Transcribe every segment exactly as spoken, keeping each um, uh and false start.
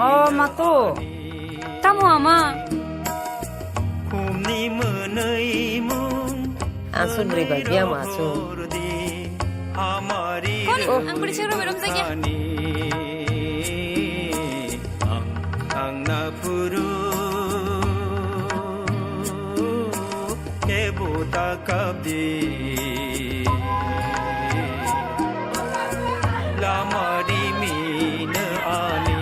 O matu, tamo ama? Aswk bwrwi bai biyang ma aswk. Phone, ang bwrwi chwng romwi romjakya. Ang, ang na phuru kebo ta kap di. Lama di mino ani.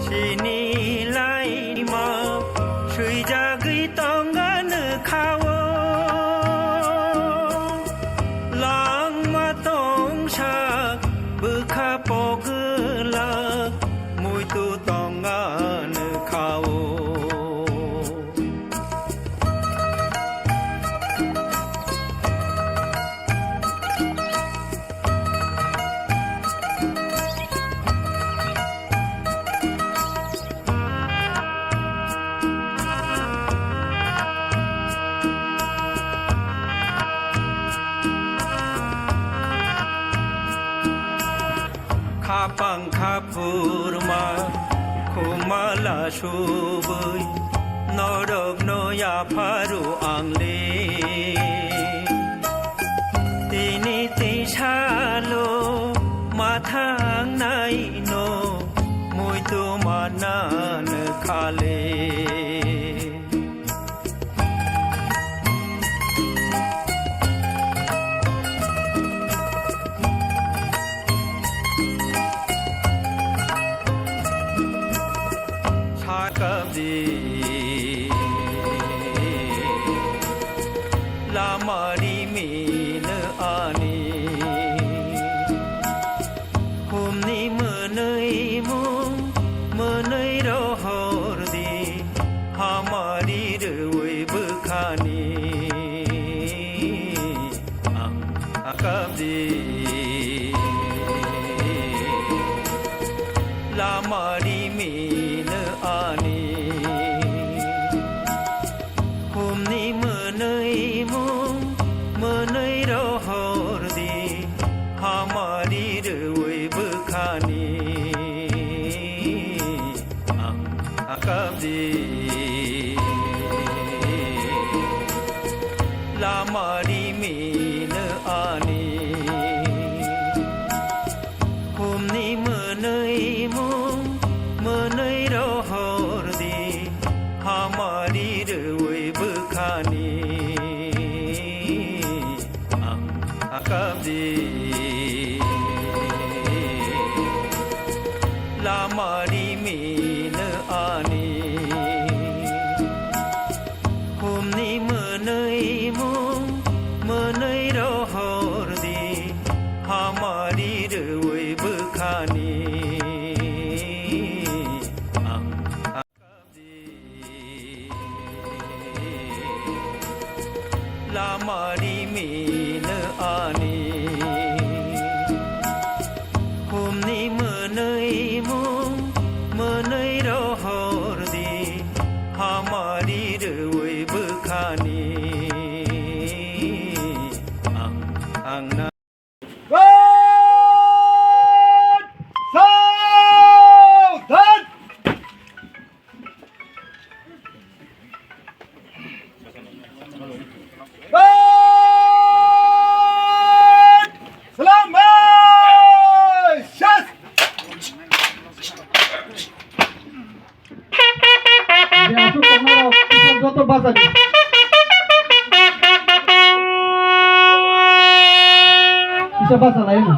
Chini laima swijagwi tongani khao, langma tongsa bwkha pogwlak muitu tongani khao. Khapang khaphurma khumala subui norokno yapharu angle. Tini tisalo mathang naino muitu manan khale. Sakabdi lama rimino ani. Humni mwnwi mung mwnwi rohor di, hamari rwi bwkhani. Ang akabdi lamari mino ani. Humni mwnwi mung mwnwi rohor di, hamari rwi bwkhani. Ang akabdi lamari mino ani. Humni mwnwi mung mwnwi rohor di, hamari rwi bwkhani. Ang akabdi lamari mino ani. Humni mwnwi mung mwnwi rohor di, hamari rwi bwkhani. Ang akabdi lamari mino ani. Humni mwnwi mung mwnwi rohor di, hamari rwi bwkhani. Ang, ang na Joto basa di. Kisa basa lai no.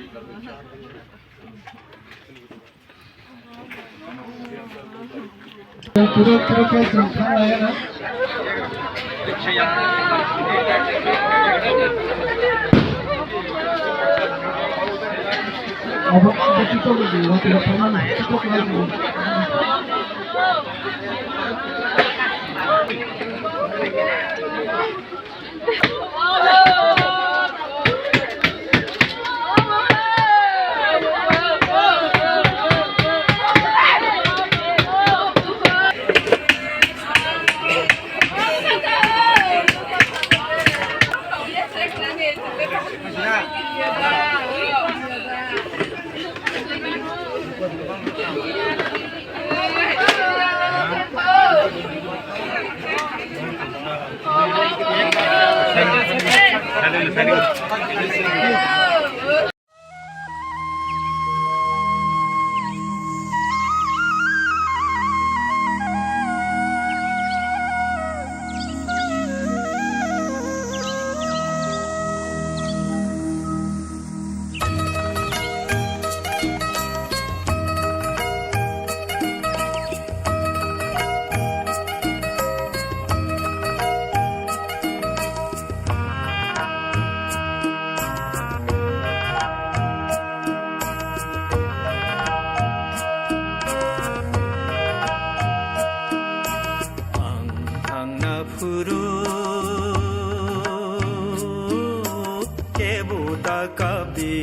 Ang thangna phuru kebo ta kapdi,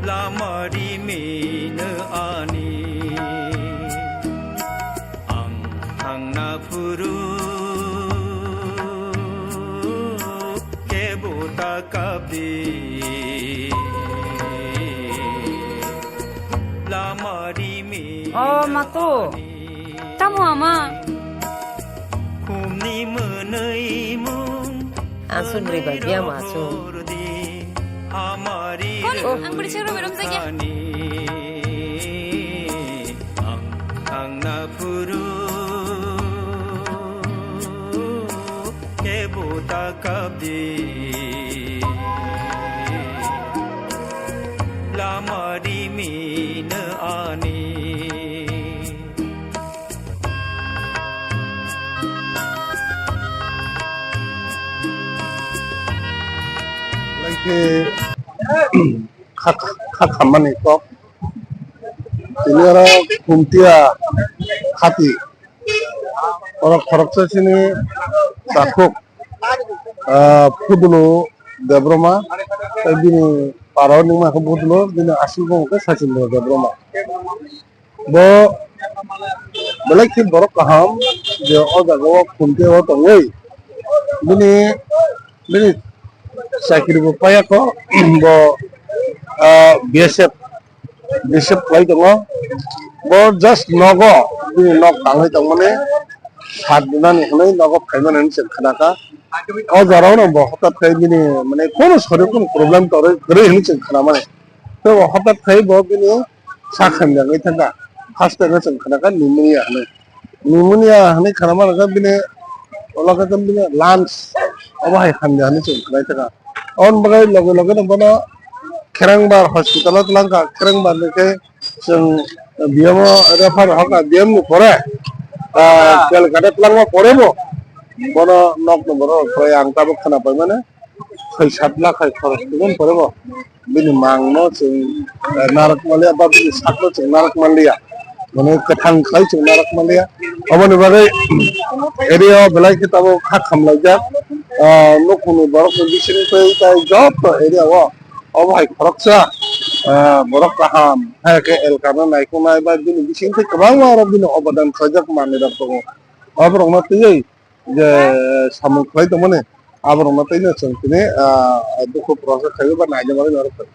lama rimino ani. Ang thangna phuru kebo ta kapdi, lama rimino. O matu, tamo ama? Khumni mwnwi mung. Aswk bwrwi bai biyang ma aswk. Kono, ang bwrwi chwng rw bai romjak ya. Ang, ang na phuru kebo ta kapdi, lama rimino ani. Lai khe kha, kha khammani kok. Tini oro Khumtiya khati. Oro khoroksa chini takhuk, ah, Phudulu Debbarma. Tei bini para o nungma khe Phudulu, bini aswk mung khe Sachindra Debbarma. Bo belai khe borok kaham je o jaga o Khumtiya o tongwi bini, bini chakri bo paiya kho, bo, ah, B S F, B S F khlai tongo. Bo just nogo bini nok tangwi tongmani sat dinani hwnwi nogo phaimani hwnwi chwng khnakha. O jora o no bo hwtat khe bini, mane, kono sori kono problem torwi kwrwi hwnwi chwng khnamani. Tei bo hwtat khe bo bini sak hamya wngwi thangkha. First time o chwng khnakha pneumonia hwnwi. Pneumonia hwnwi khnama rwkha bini, ulo khe bini lungs obo hai hamya hwnwi chwng khnai thangkha. Aboni bagwi loge loge no bono Kherangbar hospital o twlangkha. Kherangbar ni khe chwng B M o refer rwkha, B M ni pore, ah, Calcutta twlangma pore bo bono nok no bono rwkha, ang tabuk khna paimani. Khoi sat lakh hai khoros tongmani pore bo bini mang no chwng, eh, narak manliya ba bini sak no chwng narak manliya, mane kwthang khlai chwng narak manliya. Aboni bagwi area o belai khe tabuk kha khamlaijak, ah, nukhungni borokni bisingtwi tei joto area o obo hai khoroksa, ah, borok kaham hai khe elkano naikhunai ba bini bisingtwi kwbangma oro bini obodan khlaijak manwi rok tongo. Oborokno twiwi je samung khlai tongmani, aborokno tei no chwng tini, ah, dukhu prosa khlaiwi ba naina bagwi norok.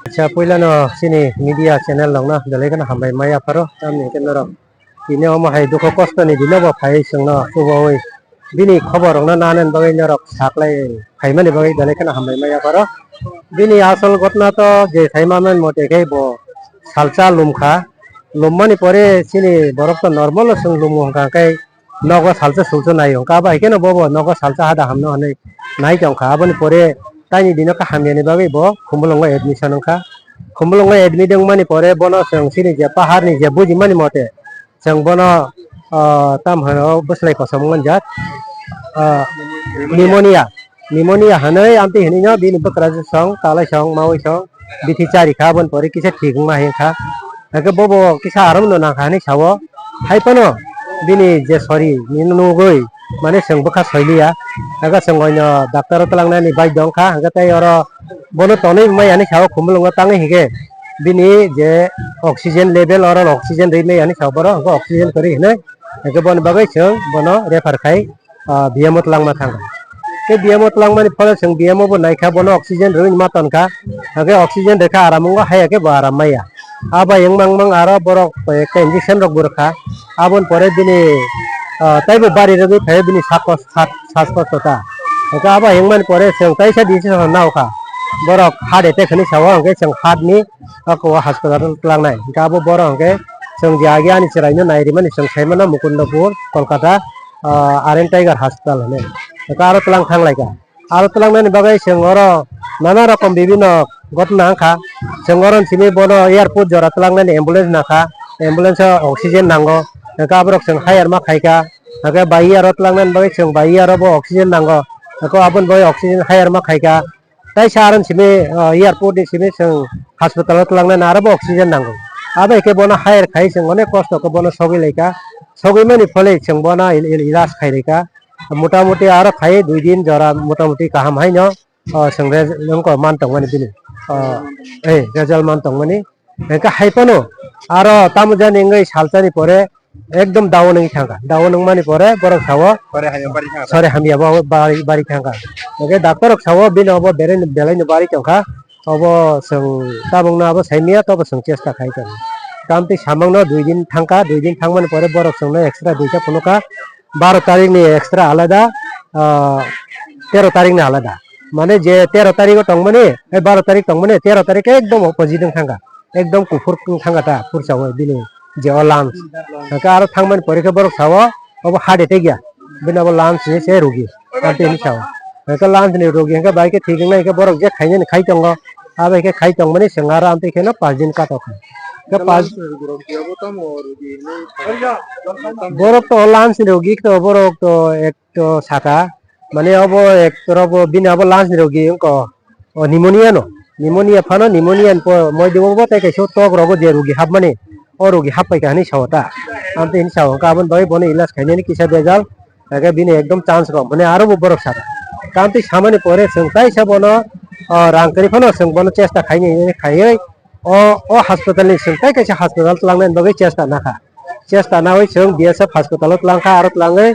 Acha, puilano chini media channel rokno belai kheno hambai maya pharo, tamni hwnkhe norok tini omo hai dukhu kosto ni bino bo phaiwi chwngno chubaui bini khobor rokno nanani bagwi norok saklai phaimani bagwi belai kheno hambai maya pharo. Bini asol ghotna to je sai manmani mote khe bo salsa lumkha, lummani pore chini borok to normal o chwng lumu hwnkha khe nogo salsa sulsa nai hwnkha, abo hai kheno bobo nogo salsa hada hamno hwnwi nai tongkha. Aboni pore taini dino kha hamyani bagwi bo Khumulwngo admission wngkha. Khumulwngo admit wngmani pore bono chwng chini je paharni je bujimani mote chwng bono, ah, tam hwnwi bwslai kosom wngjak, ah, pneumonia. Pneumonia hwnwi amtwi hwnwi no bini bwkrajwk song, talai song, maui song, bithi chari kha, aboni pore kisa thik wngma hai kha. Hwnkhe bobo kisa aram no nang kha hinwi sao. Hai phano bini je sori ni nugwi mane chwng bwkha soiliya. Hwnkhe chwng oino doctor o twlangnani bai dong kha, hwnkhe tei oro bono tonwi maya hinwi sao, Khumulwngo tangwi hinkhe bini je oxygen level, oro oxygen rwi maya hinwi sao borok, hwnkhe oxygen kwrwi hinwi, hwnkhe boni bagwi chwng bono refer khai ah, B M O twlangma thangkha. Tei B M O twlangmani phole chwng B M O bo naikha, bono oxygen rwui ma tonkha. Hwnkhe oxygen rwkha aram wngo, haiya khe bo aram maya. Abo yang mang mang aro borok koi ekta injection rok bo rwkha. Aboni pore bini, ah, taibo bari rwgwi phaio bini sakos-, sak-, saskosto ta. Hwnkhe abo yang mani pore chwng kaisa decision naokha. Borok heart attack hinwi sao, hwnkhe chwng heart ni ako o hospital o twlangnai. Hwnkhe abo borok hwnkhe chwng je agi ani chwraino nairimani chwng saimano Mukundapur, Kolkata, ah, R N Tiger Hospital hinwi. Hwnkhe aro twlang thanglaikha. Aro twlangnani bagwi chwng oro nana rokom bibinno gotna wngkha. Chwng oro simi bono airport jora twlangnani ambulance nakha. Ambulance o oxygen nango. Hwnkhe aborok chwng hire ma khaikha. Hwnkhe bai aro twlangnani bagwi chwng bai aro bo oxygen nango. Hwnkhe aboni bagwi oxygen hire ma khaikha. Tei sa aron simi, ah, airport ni simi chwng hospital o twlangnani aro bo oxygen nango. Abo hai khe bono hire khai chwng onek kosto khe bono sogwi laikha. Sogwi mani phole chwng bono il-, il-, ilaj khai rikha. Mota moti aro khai dui din jora mota moti kaham haino, ah, chwng re-, wngkha man tongmani bini. Ah, eh, result man tongmani. Hwnkhe hai phano aro tamo jani wngwi salsani pore ekdom down wngwi thangkha. Down wngmani pore borok sao, Sore hamya bari thangkha. Sore hamya bo bari, bari thangkha. Hwnkhe doctor rok sao bini obo belai, belaino bari tongkha. Obo chwng tabukno abo saimanya, tobo chwng chesta khai tongo. Tamtwi samangno dui din thangkha, dui din thangmani pore borok chwngno extra duita phunukha. Baro tarikni extra alada, ah, tero tarikni alada. Mane je tero tarigo tongmani, eh, baro tarik tongmani, tero tarik ekdom opposite wng thangkha. Ekdom kuphur wng thangkha ta, phursa o bini je o lungs. Hwnkhe aro thangmani pore khe borok sao, obo heart attack ya. Bini abo lungs ni se rogi. Tamtwi hinwi sao. Hwnkhe lungs ni rogi hwnkhe bai khe thik wngnai hwnkhe borok je khainani khai tongo. Abo hai khe khai tongmani chwng aro amtwi kheno pash din katok kha. Hwnkhe pash Borok to lungs ni rogi to borok to ek to saka. Mane obo ek torobo bini abo lungs ni rogi wngkha. O pneumonia no, pneumonia phano pneumonia ni po-, moidebo bo tei kaisa tok rogo je rugi hapmani, o rugi happai kha hinwi sao ta. Amtwi hinwi sao, hwnkhe aboni bagwi bono ilaj khainani kisa bejal, hwnkhe bini ekdom chance kok, mane aro bo borok saka. Amtwi samani pore chwng kaisa bono, o, rang kwrwi phano chwng bono chesta khainani khaiwi, o, o hospital ni chwng tei kaisa hospital twlangnani bagwi chesta nakha. Chesta nawi chwng B S F hospital o twlang kha, aro twlangwi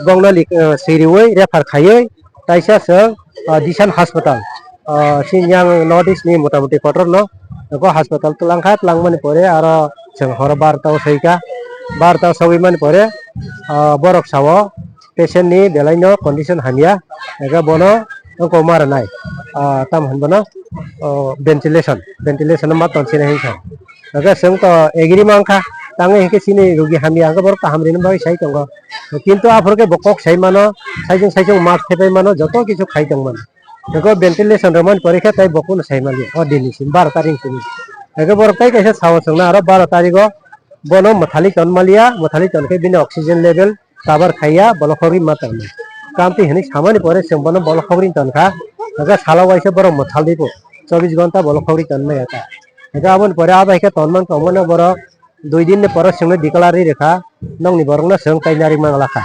bongno lik-, eh, siriwi refer khaiwi kaisa chwng, ah, Disan hospital, ah, chini yang North East ni motamoti kotor no, o hospital twlang kha, twlang mani pore aro chwng horo barota o soi kha, barota o sogwi mani pore, ah, borok sao patient ni belai no condition hamya, ega bono wngkok ma rwnai, ah, tamo hwn bono, oh, ventilation, ventilation ma tong sinai hinwi sa. Hwnkhe chwng to agree mankha, tangwi hinkhe chini rugi hamya hwnkhe borok kaham rina bagwi sai tongo. Kintu aphuru khe bo kok sai mano, saichung saichung mask thepai mano, joto kichu khai tong mano. Hwnkhe ventilation rwmani pore khe tei bo kunu sai manliya, o Delhi sim baro tarik simi. Hwnkhe borok tei kaisa sao chwngno aro baro tarigo bono mwthali ton manliya, mwthali ton khe bini oxygen level cover khaiya, bolok hogwi ma tongmani. Kamtwi hinwi samani pore chwng bono bolok hogwi tongkha. Hwnkhe salo waisa borok mwthal di bo, chobbish ghonta bolok hogwi tongmaya ta. Hwnkhe aboni pore abo hai khe tonmani tongmano borok dui din ni pore chwngno declare rwkha, nokni borokno chwng tei narwk manglakha.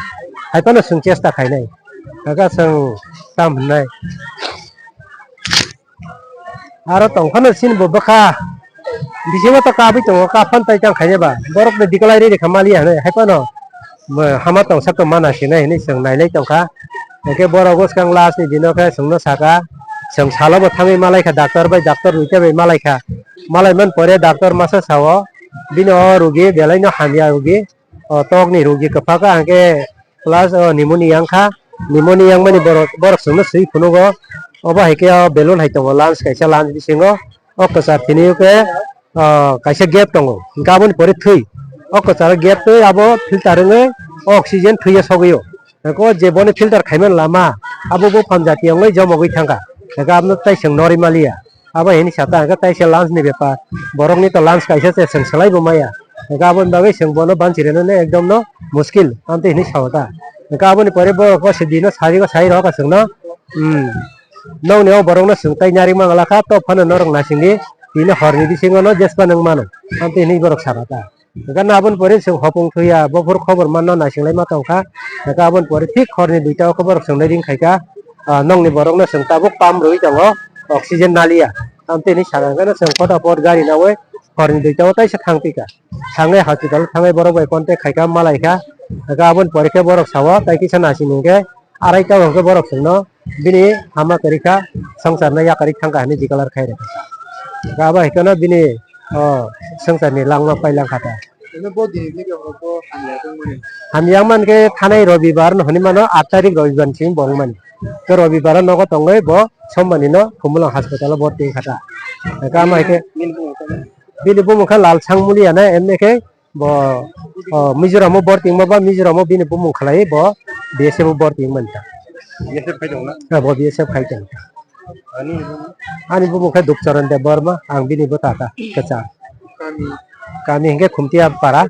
Hai phano chwng chesta khainai. Hwnkhe chwng tam hwnnai. Aro tongphano chini bo bwkha bisingo to kabwi tongo, kaphano tai tang khainai ba. Borokno declare rwkha maliya hinwi, hai phano hama tong sak tong mana sinai hinwi chwng nailai tongkha. Hwnkhe borok bwskang last ni dino khe chwngno saka, chwng salo bo thangwi malaikha doctor bai, doctor duita bai malaikha. Malai man pore doctor masa sao, bini o rugi belai no hamya rugi, o tok ni rugi kwpha kha, hwnkhe plus o pneumonia wngkha, pneumonia wngmani borok, borok chwngno swi phunugo. Obo hai khe o balloon hai tongo, lungs kaisa lungs bisingo, o kwchar thwinwi khe, o kaisa gap tongo, hwnkhe aboni pore thwi. O kwcharo gap twi abo filter wngwi o oxygen thwio sogwio. Hwnkhe o je boni filter khaiman lama, abo buphang jati wngwi jomogwi thangkha. Hwnkhe abono tai chwng norwi maliya. Abo hini sata hwnkhe tai se lunch ni bepar. Borokni to lunch kaisa se chwng swlai bo maya. Hwnkhe aboni bagwi chwng bono banchi rwnani ekdom no muskil, amtwi hini sao ta. Hwnkhe aboni pore borok o se bini sari o sai rwkha chwngno, hmm, nokni o borokno chwng tai narwkma wngla kha, tok phano norok naisingdi, tini horni bisingo no jespa nwng mano, amtwi hini borok saka ta. Hwnkhe aboni pore chwng hopung thuya, bophuru khobor manno naisinglaima tongkha. Hwnkhe aboni pore thik horni duita o khe borok chwngno ring khaikha, ah, nokni borokno chwng tabuk pump rwui tongo, oxygen naliya. Amtwi hini saka hwnkhe chwng photapot gari nawi horni duita o taisa thang pika. Thangwi hospital thangwi borok bai contact khaikha, malaikha. Hwnkhe aboni pore khe borok sao tai kisa naising hwnkhe arai ta hwnkhe borok chwngno bini hama kwrwi kha, swngcharno yakarwi thangkha hinwi declare khai rwkha. Hwnkhe abo hai kheno bini, o, swngcharni langma pailangkha ta. Eno bo dini theke horo bo hamya tongmani. Hamya wngmani khe thanai robibar no hinwi mano, aat tarik robibar ni simi bo wngmani. Khe robibar o nogo tongwi bo sombani no Khumulwng hospital o borti wngkha ta. Hwnkhe amo hai khe bini bumung khe Lalsang Muliya na, emni khe bo, o, Mizoram o borti wngma ba Mizoram o bini bumung khlai bo B S F o borti wngmani ta. B S F khai tongo na? Ha, bo B S F khai tongo. Ani bumung khe Dupcharan Debbarma, ang bini bwta ta kwchang. Kami? Kami hwnkhe Khumtiya para.